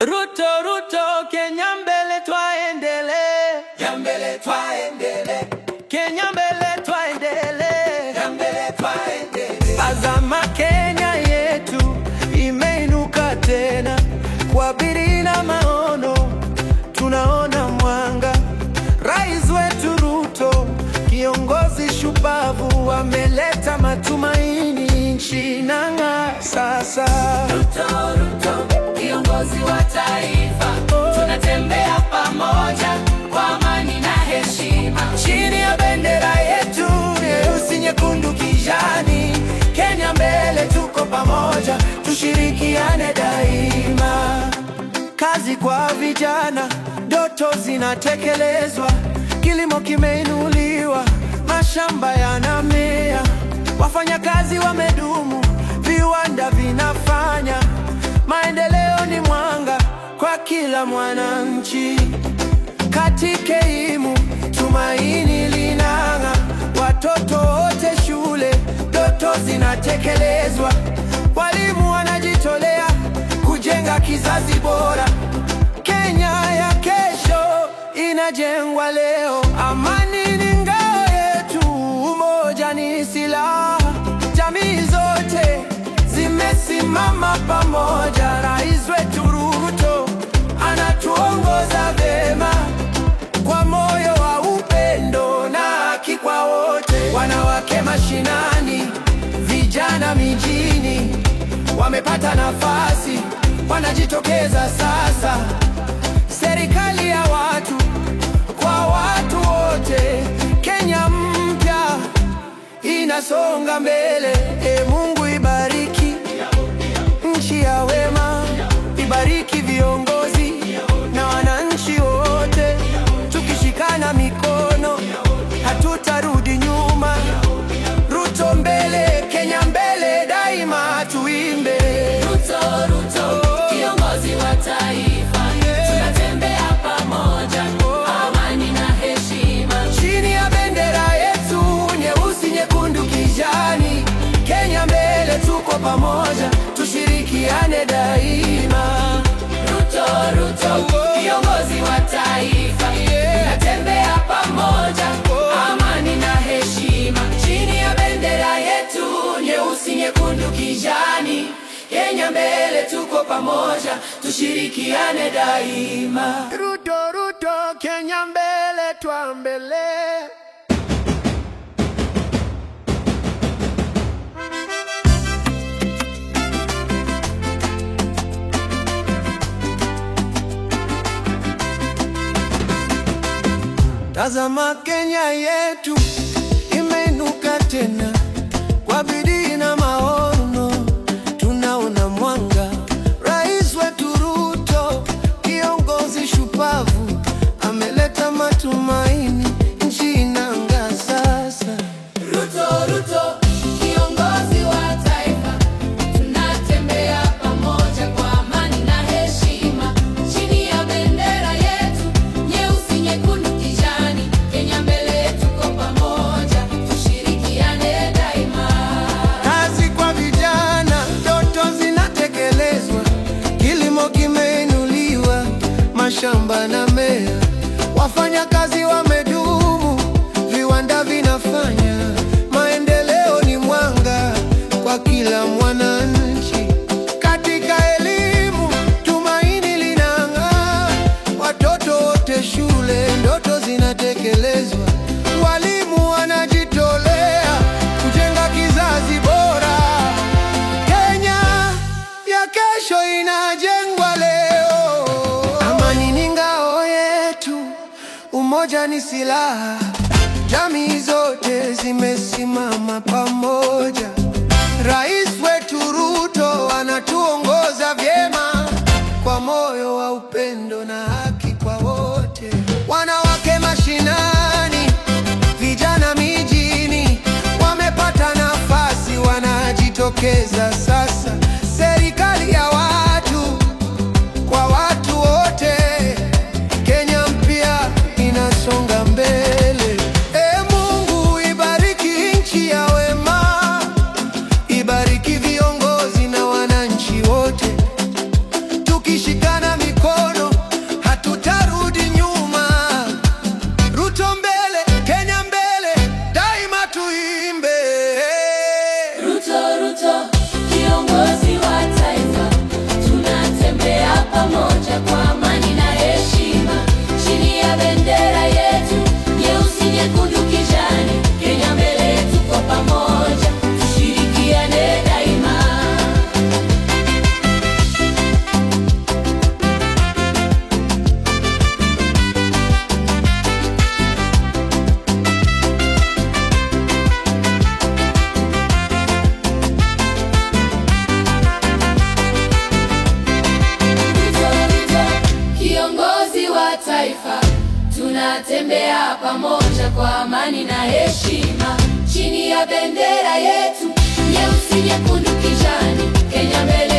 Ruto, Ruto, Kenya mbele twaendele. Ya mbele twaendele. Kenya mbele twaendele. Ya mbele twaendele. Tazama Kenya yetu imeinuka tena, kwa bidii na maono tunaona mwanga. Rais wetu Ruto, kiongozi shupavu, ameleta matumaini, nchi inang'aa sasa. Ruto, Ruto, kiongozi wa taifa, tunatembea pamoja kwa amani na heshima. Chini ya bendera yetu nyeusi, nyekundu, kijani, Kenya mbele, tuko pamoja, tushirikiane daima. Kazi kwa vijana, ndoto zinatekelezwa, kilimo kimeinuliwa, mashamba yanamea, wafanyakazi wamedumu, viwanda vinafanya, maendeleo ni mwanga kwa kila mwananchi. Katika elimu tumaini linang'aa, watoto wote shule, ndoto zinatekelezwa, walimu wanajitolea kujenga kizazi bora. Kenya ya kesho inajengwa leo. Amani ni ngao yetu, umoja ni silaha. Jamii zote zimesimama pamoja. Rais wetu Ruto anatuongoza vema kwa moyo wa upendo na haki kwa wote. Wanawake mashinani, vijana mijini, wamepata nafasi, wanajitokeza sasa. Serikali ya watu kwa watu wote, Kenya mpya inasonga mbele. E Mungu ibariki nchi ya wema, ibariki viongozi na wananchi wote. Tukishikana mikono hatutarudi nyuma. Ruto mbele, Kenya mbele daima, tuimbe. Ruto, Ruto, kiongozi wa taifa, tunatembea pamoja, amani na heshima. Chini ya bendera yetu nyeusi, nyekundu, kijani, Kenya mbele, tuko pamoja, tushirikiane daima. Ruto, Ruto, kiongozi wa taifa, tunatembea pamoja, amani na heshima. Chini ya bendera yetu nyeusi, nyekundu, kijani, Kenya mbele, tuko pamoja, tushirikiane daima. Ruto, Ruto, Kenya mbele, twambele. Tazama Kenya yetu imeinuka tena, kwa bidii na maono tunaona mwanga. Rais wetu Ruto, kiongozi shupavu, ameleta matumaini, nchi inang'aa sasa. Ruto, Ruto, kiongozi wa taifa, tunatembea pamoja kwa amani na heshima. Chini ya bendera yetu nyeusi, nyekundu, kijani, Kenya mbele, tuko pamoja, tushirikiane daima. Kazi kwa vijana, ndoto zinatekelezwa, kilimo kimeinuliwa, mashamba na mea, wafanyakazi wamedumu, viwanda vinafanya, maendeleo ni mwanga kwa kila mwananchi. Katika elimu tumaini linang'aa, watoto wote shule, ndoto zinatekelezwa, walimu wanajitolea kujenga kizazi bora. Kenya ya kesho inajengwa leo. Amani ni ngao yetu, umoja ni silaha. Jamii zote zimesimama pamoja. Rais wetu Ruto anatuongoza vyema kwa moyo wa upendo na haki kwa wote. Wanawake mashinani, vijana mijini, wamepata nafasi, wanajitokeza sasa. Serikali ya watu kwa watu wote, Kenya mpya inasonga mbele. E Mungu ibariki nchi ya wema, ibariki viongozi na wananchi wote, tukishikana mikono taifa. Tunatembea pamoja kwa amani na heshima, chini ya bendera yetu nyeusi, nyekundu, kijani. Kenya mbele.